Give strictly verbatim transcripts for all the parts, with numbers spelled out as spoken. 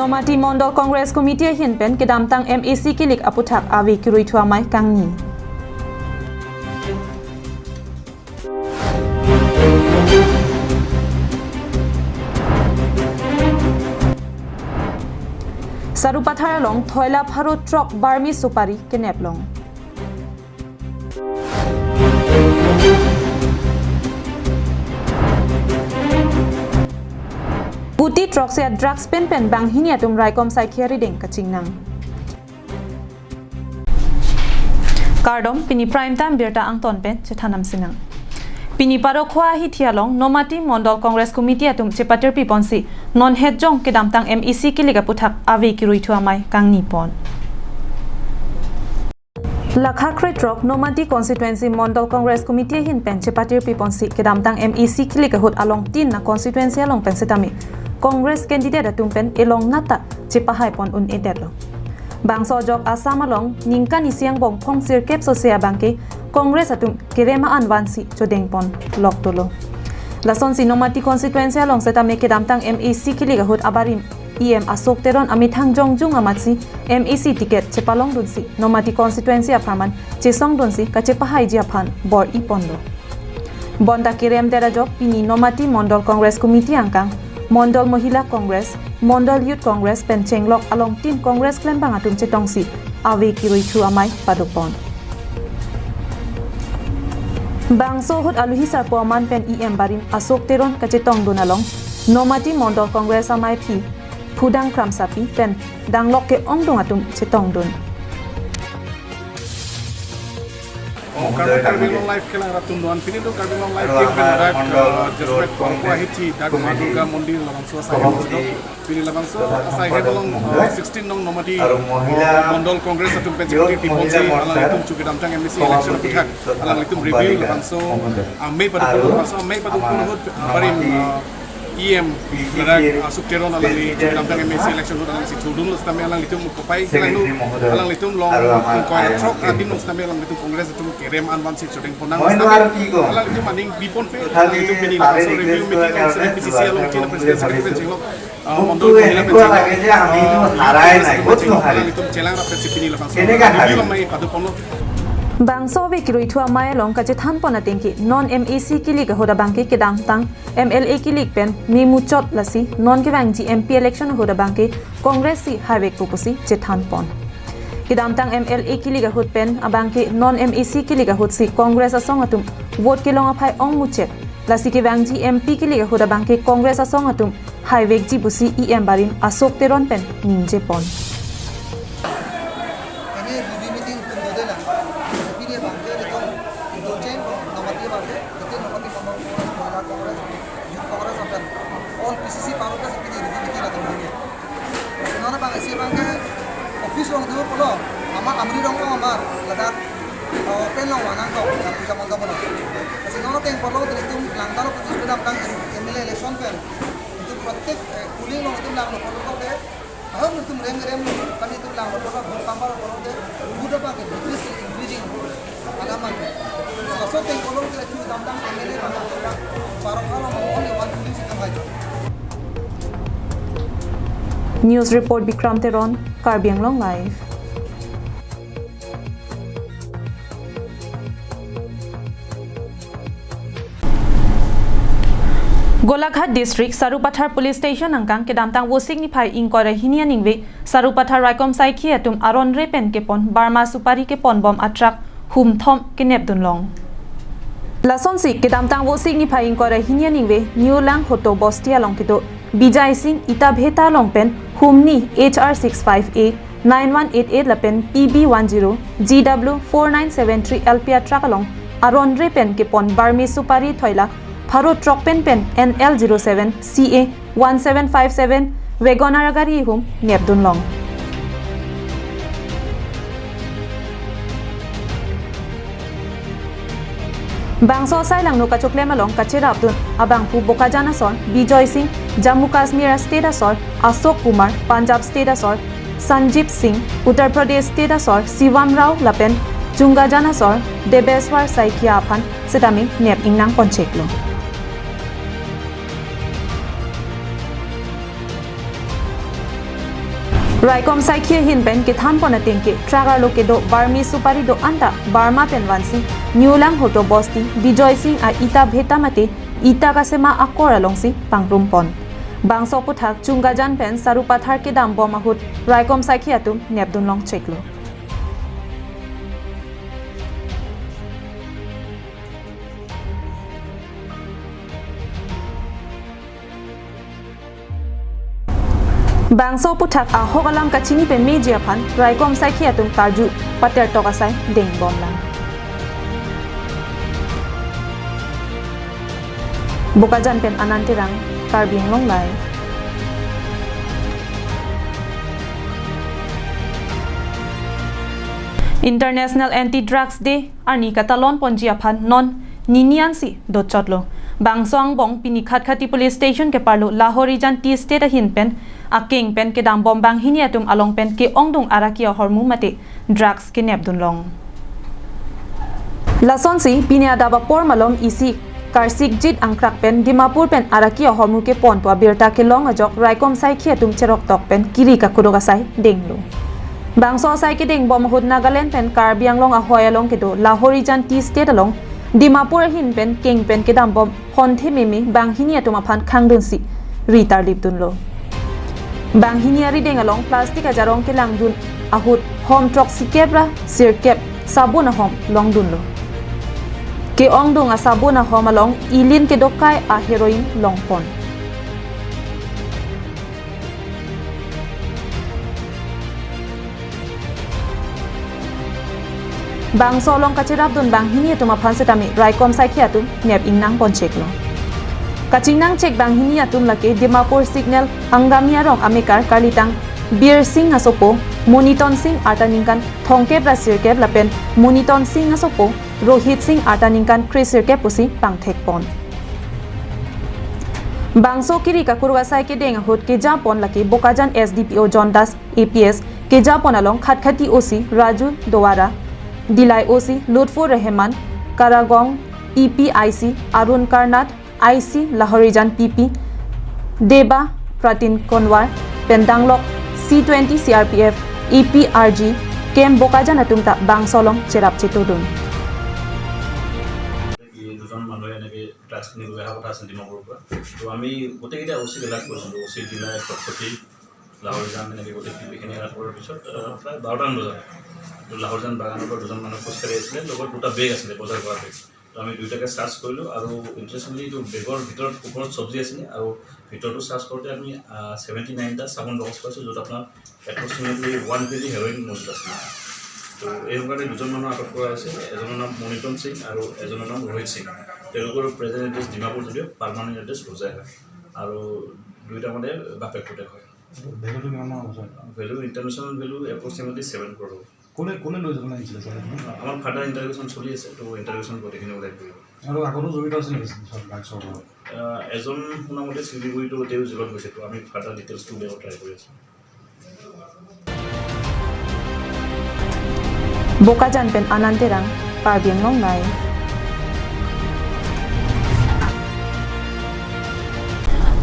Nomati Mondol Congress Committee ahin pen kedamtang M A C kilik aputhak ave kiruithu amei kangni. Sarupathar along thoila pharo throk Burmese supari keneplong. Kuti throksi a drugs pen pen banghini atum raikom saikhi arideng kachingnang. Kardom, pini Prime Time birta angton pen chethan nangsinang. Pini Parokhowa ahithi along Nomati Mondol Congress Committee atum chepatirpi ponsi non hetjong kedamtang M A C kilik aputhak ave kiruithu amei kangni pon. Lakha krethrok Nomati Constituency Mondol Congress Committee ahin pen chepatirpi ponsi kedamtang M A C kilik ahut along tin na constituency along pen setame Congress candidate atum pen elong nata chepahai pon un-edetlo. Bangso ajok Assam along ningkan isi angbong phong sirkep sose abangke Congress atum kerem an vansi chodeng pon lok dolo. Lasonsi Nomati Constituency along setame kedamtang M A C kilik ahut abarim E M Ashok Teron amethang jongjung amatsi M A C ticket chepalongdunsi Nomati Constituency apharman chesongdunsi kachepahaiji aphan bor-i ponlo. Bonta kerem det ajok pini Nomati Mondol Congress Committee angkang, Mondol Mohila Congress, Mondol Youth Congress pen chenglok along tin Congress klembang atum chetongsi ave kiruithu amei padopon. Bangso ahut aluhi sarpo aman pen E M barim Ashok Teron kachetongdun along Nomati Mondol Congress amaiphi Phudang Kramsapi pen danglok ke-ongdung atum chetongdun. Oh, Karbi, Karbi Anglong Live kelang rat atum doan, pini do Karbi Anglong Live team pen rak, eh, Jasmet Pongko ahithi dak Ma Durga Mondir labangso asai head do. Pini labangso asai head along, eh, sixteen nong Nomati, eh, Mondol Congress atum pen chepati ponsi alanglitum chu kedamtang M A C election aputhak alanglitum review labangso amei padopon, labangso amei padopon ahut, eh, barim, eh, E M, ladak Ashok Teron alangli chu kedamtang M A C election ahut alangsi thurdunlo setame alanglitum kopai kelanglo, alanglitum along koi ra throk ra din setame alanglitum Congress atum kerem an vansi chodeng pon nang setame alanglitum aning bipon pe alanglitum pini labangso review meeting along setame P C C along tin president secretary pen chenglok, ah, Mondol Mohila pen chenglok, ah, alanglitum chelang rap pensi pini labangso review amei padoponlo. Bangso ave kiruithu amei along kachethan pon atengke non M A C kilik ahut abangke kedamtang M L A kilik pen memuchot lasi non kevangji M P election ahut abangke Congress si haivekpo pusi chethan pon. Kedamtang M L A kilik ahut pen abangke non M A C kilik ahutsi Congress asong atum vote kelong aphai ongmuchot. Lasi kevangji M P kilik ahut abangke Congress asong atum haivekji pusi E M barim Ashok Teron pen ningje pon. Ini review meeting itum dode lang. Pini abangke itum itum chen Nomati abangke, itum Nomati Mondol Congress, Mohila Congress, Youth Congress, and all P C C parok ke pini review meeting latum dode. Nona abang isi abangke office along do pulo, ama Amri along amar ladak, oh, pen along vanangkok, ladak puja mandap along. Lasi nona ateng pulo, itum langdalo putus kedamtang M L A election pen. Itum protek, eh, polling along itum langlo pulo ke, aham itum rem rem, kami itum langlo pulo, vote kamar pulo ke, ruda abangke, this is increasing. Alaman. Laso ateng pulo ke chu kedamtang M L A abang, parok along only one polling si kamai. News report Bikram Teron, Karbi Anglong Live. Golaghat District, Sarupathar Police Station angkang kedamtang Vosik niphai ingkoi ra hini aningve Sarupathar raikom saikhi atum aron re pen kepon Burma supari keponbom a truck humthom kenepdunlong. Lasonsi kedamtang Vosik niphai ingkoi ra hini aningve New Langhoto Bosti along kedo Bijay Singh Itabheta along pen humni H R six five A nine one eight eight lapen P B one zero G W four nine seven three L P a truck along aron re pen kepon Burmese supari thoila pharo throk pen pen N L zero seven C A one seven five seven WagonR agari ahum nepdunlong. Bangso asai langno kachoklem along kacherapdun abangphu Bokajan asor Bijoy Singh, Jammu Kashmir State asor Ashok Kumar, Punjab State asor Sanjib Singh, Uttar Pradesh State asor Shivam Rao lapen Chungajan asor Debeswar Saikia aphan setame nep ingnang poncheklo. Raikom saikhi ahin pen kethan pon ateng ke truck arlo kedo Burmese supari do-an ta Burma pen vansi New Langhoto bosti Bijoy Singh a-ita bheta mate ita kasema akor alongsi pangrum pon. Bangso aphuthak Chungkajan pen Sarupathar kedam bom ahut raikom saikhi atum nepdun long cheklo. Bangso aphuthak ahok alam kachini pemeji aphan raikom saikhi atum karju patertok asai deng bom lang. Bokajan pen Anand Terang, Karbi Anglong Live. International Anti-Drugs Day arni katalon ponji aphan non nini ansi dochotlo. Bangso angbong pini Khatkhati Police Station keparlo Lahorijan Tea Estate ahin pen akeng pen kedam bom banghini atum along pen ke-ongdung araki ahormu mate drugs kenepdun long. Lasonsi pini adap apor malom isi karsikjit angkrak pen Dimapur pen araki ahormu kepon pu abirta kelong ajok raikom saikhi atum cheroktok pen kiri kakuruk asai denglo. Bangso asai kedeng bom ahut Nagaland pen Karbi Anglong ahoi along kedo Lahorijan Tea Estate along Dimapur ahin pen keng pen kedam bom honthe meme banghini atum aphan khangdunsi ri tarlipdunlo. Banghini arideng along plastic ajarong kelangdun ahut hom throksikep ra sirkep sabun ahom longdunlo. Ke-ongdung asabun ahom along ilin kedokai a-heroin longpon. Bangso along kacherapdun banghini atum aphan setame raikom saikhi atum nep ingnang poncheklo. Kachingnang chek banghini atum lake Dimapur Signal Angami arong amekar karlitang Bir Singh asopo Moniton Singh arta ningkan thomkep ra sirkep lapen Moniton Singh asopo Rohit Singh arta ningkan kre sirkep pusi pangthekpon. Bangso kiri kakuruk asai kedeng ahut kejapon lake Bokajan S D P O John Das A P S, kejapon along Khatkhati O C Raju Dowara, Dillai O C Lutfur Rehman, Karagong P P I C Arun Karnad, I C Lahorijan P P Deba Pratin Konwar, pen danglok C twenty C R P F, A P R G, camp Bokajan atum ta bangso along cherap chetudun. এই দুজন মানুহে এনেকে ড্ৰাগছ কিনিবলৈ অহা কথা আছিল ডিমাপুৰৰ পৰা। তো আমি গোটেইকেইটা অ' চিক এলাৰ্ট কৰিছিলোঁ, অ' চি, ডিলাই, খটখটি, লাহৰিজান, এনেকে গোটেই টিমখিনি এলাৰ্ট কৰাৰ পিছত, আহ, প্ৰায় বাৰটামান বজাত তো লাহৰিজান বাগানৰ পৰা দুজন মানুহ খোজকাঢ়ি আছিলে, লগত দুটা বেগ আছিলে, বজাৰ কৰা বেগ। তো আমি দুইটাকে চাৰ্চ কৰিলোঁ আৰু ইণ্টাৰেষ্টিংলি এইটো বেগৰ ভিতৰত, ওপৰত চব্জি আছিলে আৰু ভিতৰতো চাৰ্চ কৰোঁতে আমি, আহ, ছেভেণ্টি নাইনটা চাবোন বক্স পাইছোঁ, য'ত আপোনাৰ এপ্ৰক্সিমেটলি ওৱান কেজি হেৰইন মজুত আছিলে। তো এই কাৰণে দুজন মানুহ আটক কৰা হৈছে, এজনৰ নাম মণিতন সিং আৰু এজনৰ নাম ৰোহিত সিং। তেওঁলোকৰ প্ৰেজেণ্ট এড্ৰেছ ডিমাপুৰ যদিও পাৰ্মানেণ্ট এড্ৰেছ হোজাই হয়। আৰু দুইটা মানে বাপেক পুতেক হয়। এইটো ভেলুটো কিমান মান হ'ব, ছাৰ? ভেলু, ইণ্টাৰনেশ্যনেল ভেলু এপ্ৰক্সিমেটলি ছেভেন ক্ৰ'ৰ হ'ব। কোনে, কোনে লৈ যাবলৈ আহিছিলে, ছাৰ, আপুনি? আমাৰ ফাদাৰ ইণ্টাৰভিউশ্যন চলি আছে, তো ইণ্টাৰভিউশ্যন গোটেইখিনি ওলাই পৰিব। আৰু আগতো জড়িত আছিল নেকি, ছাৰ, ড্ৰাগছৰ লগত? আহ, এজন শুনা মতে শিলিগুৰিতো তেওঁ জেলত গৈছে, তো আমি ফাদাৰ ডিটেইলছটো উলিয়াব ট্ৰাই কৰি আছোঁ। Bokajan pen Anand Terang, Karbi Anglong Live.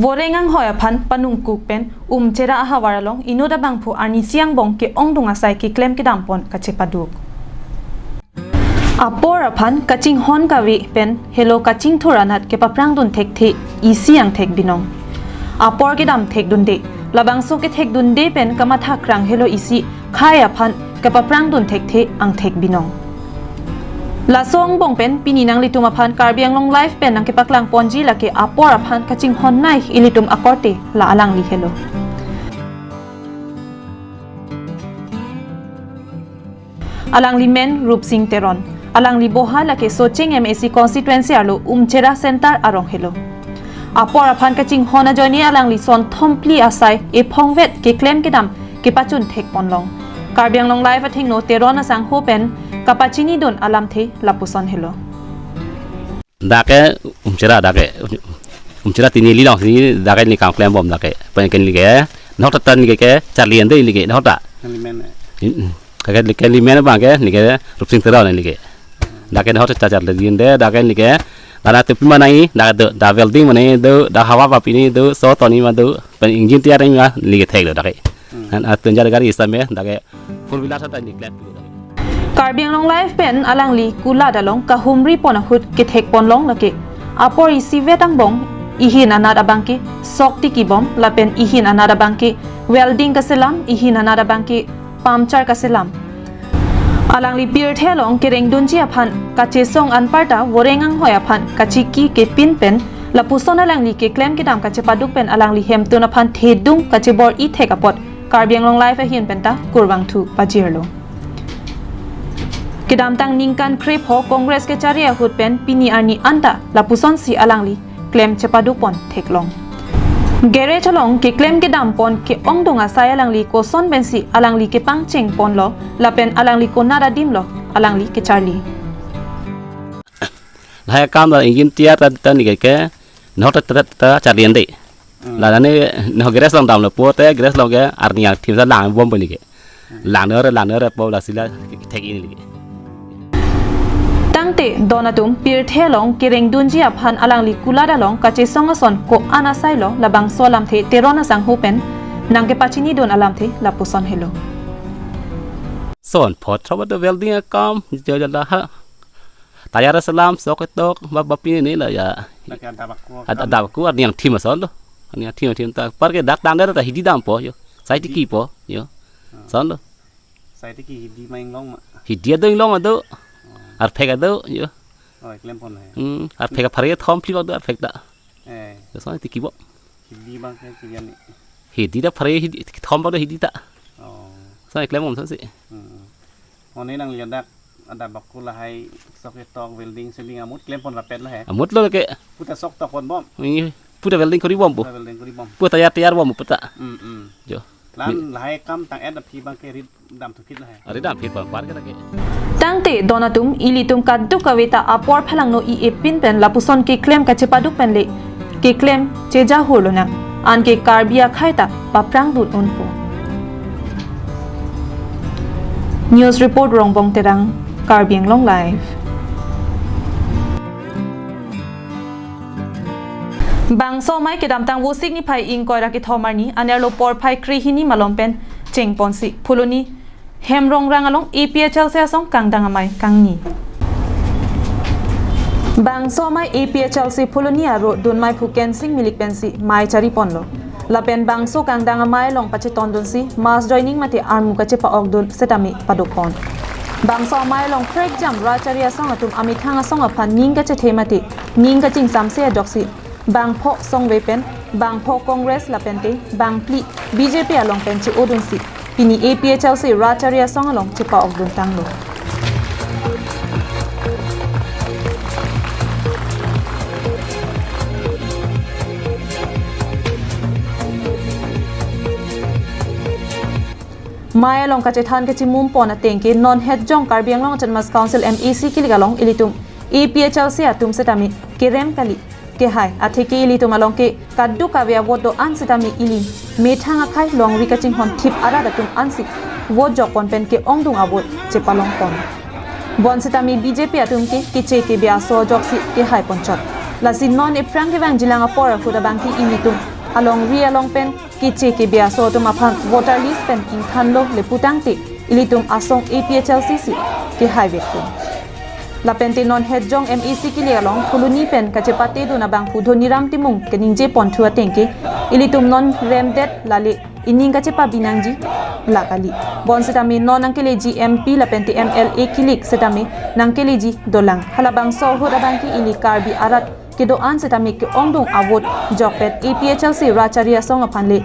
Voreng anghoi aphan panungkuk pen Umchera ahavar along inut abangphu arnisi angbong ke-ongdung asai keklem kedampon kachepaduk. Apor aphan kachinghon kave pen helo kachingthur anat kepaprangdun thekthe isi angthek binong. Apor kedam thekdunde, labangso kethekdunde pen kamathakrang helo isi khai aphan kepaprangdun thekthe angthek binong. Laso angbong pen pini nanglitum aphan Karbi Anglong Live pen nangkepaklang ponji lake apor aphan kachinghonnei ilitum akorte la alangli helo. Alangli men Rupsing Teron. Alangli boha lake Socheng M A C constituency arlo Umchera Center arong helo. Apor aphan kachinghon ajoine alangli son thomphli asai ephongvet keklem kedam kepachun thekponlong. Karbi Anglong Live athengno Teron asangho pen kapachinidun alamthe lapuson helo. Dak ke Umchera, dak ke Umchera tini li long si dak ke ni kam klem bom dak ke. Pen ke ni ke, nok tata ni ke, ke charli ande ni ke, nok ta. Ni men. Ka ke, ke ni men abang ke, ni ke Rupsing Teron ni ke. Dak ke nok tata charli ande, dak ke ni ke. Dana tepi mana ni, dak do, da welding mana do, da hawa papi ni do, so toni ma do, pen engine tiar ni ma, ni ke thek do dak ke. Hmm. An atun jar gari same, dak ke four wheeler sa ta neglect pu dak. Karbi Anglong Live pen alangli kulat along kahumri pon ahut kethek pon long lake. Apor isivet angbong, ihin anat abangke sok tiki bom, lapen ihin anat abangke welding kaselam, ihin anat abangke puncture kaselam. Alangli pirthe along kerengdunji aphan kachesong anparta voreng anghoi aphan kachiki kepin pen lapuson alangli keklem kedam kachepaduk pen alangli hemtun aphan thedung kachebor-i thek apot Karbi Anglong Live ahin penta kurvangthu pajirlo. Kedamtang ningkan krepho Congress kechari ahut pen pini arni anta lapusonsi alangli klem chepaduk pon theklong. Garage along keklem kedam pon ke-ongdung asai alangli koson pensi alangli kepangcheng ponlo, lapen alangli konat adim lo alangli kecharli. Lahai akam ta engine tiar ta, ta neke ke, nahok ta, ta, ta charli ande. Hmm. La ne, nahok garage along damlo pote, garage along ke arni angthim sa lang bom pu neke. Langner, langner po lasi la thek-i neke. Tangte don atum pirthe along kerengdunji aphan alangli kulat along kachesong ason ko-an asai lo labangso alamthe Teron asangho pen nangkepachinidun alamthe lapuson helo. Son phot throb do welding akam, jo jo la ha. Tayar selam sok tok ba, ba pini ne la ya. Lake adap ako. Ad-, adap ako arni angthim ason lo. Arni angthim, angthim ta. Apar ke dak tangdet ta hidi dampo jo. Sai tiki po jo. Hmm. Ason lo. Sai tiki hidi ma inglong ma. Hidi ado inglong ado. Hmm. Arphek ado jo. Oh, klem pon he. Hmm, arphek apar ke thom phli ado arphek ta. Eh. Ason tiki bo. Hidi abangke chidian ni. Hidi ta apar ke hidi, thom ado hidi ta. Oh. Ason klem pon ason si. Hmm. One nang liadak adap ako lahai sok tok welding seling amut klem pon rapet lo he. Amut lo ke. Puta sok tok pon bom. Ini puta welding kori bom pu. Puta welding kori bom. Puta tayar tayar bom puta. Hmm, hmm. Jo. Lan lahai akam tang-et aphi abangke rit dam thukit lo he. Ari dam phit bang par ke lake. Tangte don atum ilitum kadokave ta apor phalangno-i epin pen lapuson keklem kachepaduk pen le keklem chejahur lonang. Anke Karbi akhei ta paprang dun unpo. News report Rongbong Terang, Karbi Anglong Live. Bangso amei kedamtang Vosik niphai ingkoi ra kethom arni anerlo porphai krehini malom pen chengponsi Phuloni Hemrongrang along A P H L C asong kangdang amei kangni. Bangso amei A P H L C Phuloni aro dunmei phu Kensing Milik pensi mei chari ponlo. Lapen bangso kangdang amei along pachetondunsi mass joining mate armu kachepa-okdun setame paduk pon. Bangso amei along prekjam rachari asong atum amethang asong aphan ning kachethe mate ning kachingsamse ajoksi bangpho songve pen, bangpho Congress lapente bangphli B J P along pen che-odunsi pini A P H L C rachari asong along chepa-okdun tanglo. Mei along kachethan kachimum pon ateng ke non hetjong Karbi Anglong Autonomous Council M A C kilik along ilitum A P H L C atum setame kerem kali kehai atheke ilitum along ke kadokave a-vote do-an setame ili methang akhei longri kachinghon thip arat atum ansi vote jok pon pen ke-ongdung a-vote chepalong pon. Bon setame B J P atum ke keche kebe aso ajoksi kehai ponchot. Lasi non ephrang kevangjilang apor ahut abangke ilitum alongri along pen keche kebe aso atum aphan voter list pen ingthanlo le putangte ilitum asong A P H L C si kehai vekpo. Lapente non hetjong M A C kilik along Phuloni pen kachepatedun abangphu Dhoniram Timung keningje ponthu ateng ke ilitum non remdet lale ining kachepabi nangji la kali. Bon setame non nangkeleji M P lapente M L A kilik setame nangkeleji dolang. Halabangso ahut abangke ili Karbi arat kedo-an setame ke-ongdung a-vote jokpet A P H L C rachari asong aphan le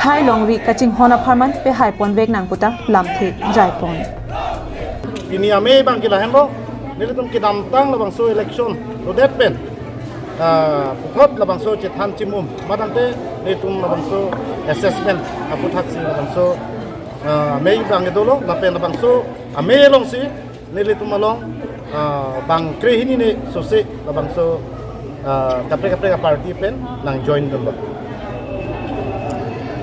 khei longri kachinghon apharman pehai ponvek nang puta lamthe jai pon. Pini amei abangke lahenlo, nelitum kedamtang labangso election lodet pen, ah, puthot labangso chethan chimum, matangte nelitum labangso assessment aputhaksi labangso, ah, amei abangke dolo, lapen labangso amei alongsi nelitum along, ah, bang krehini ne sose labangso, ah, kaprek kaprek a-party pen nang join dunlo.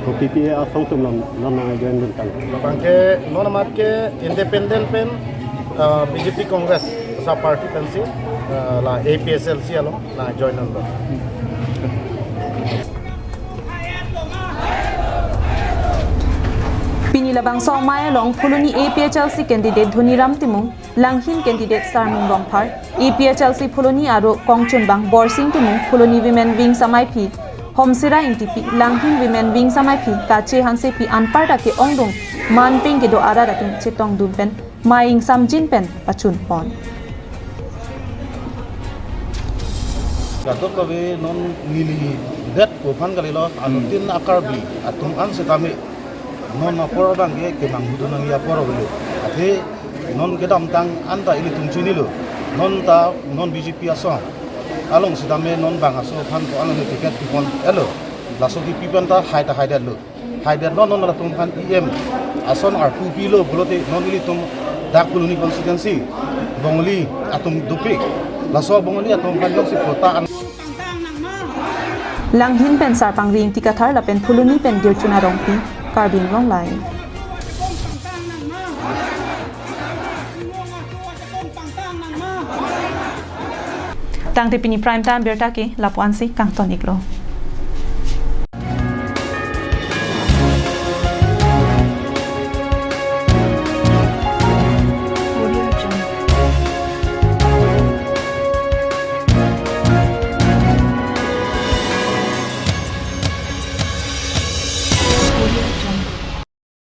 Ko P P A asong atum non, non nang join dun tang. Labangke non amat ke independent pen, ah, B J P Congress sa party pensi, ah, la A P H L C along nang join dunlo. Labangso amei along Phuloni A P H L C candidate Dhoniram Timung, Langhin candidate Sarmung Rongphar, A P H L C Phuloni aro kongchunbang Borsing Timung, Phuloni Women Wings amaiphi Homsira Ingtipi, Langhin Women Wings amaiphi Kache Hansepi anparta ke-ongdung manpeng kedo arat atum chetongdun pen mei ingsamjin pen pachunpon. Kadokave non neli det ko aphan kalilo, anutin a-Karbi atum an setame non apor abang ke kemang hudu nangji apor avelo. Athe non kedamtang anta ilitum chinilo. Non ta non B J P asong along setame non bang aso aphan ko-an ane ticket pipon-elo. Laso kipi pen ta hai ta haidetlo. Haidetlo, non latum aphan E M ason arpu pilo pulote non ilitum dak Phuloni constituency Bongali atum dopik. Laso Bongali atum aphan jongsi kota an- Langhin pen Sarpangri Ingti Kathar lapen Phuloni pen Girchuna Rongpi, Karbi Anglong Live. Tangte pini prime time birta ke lapu-ansi kangton-iklo.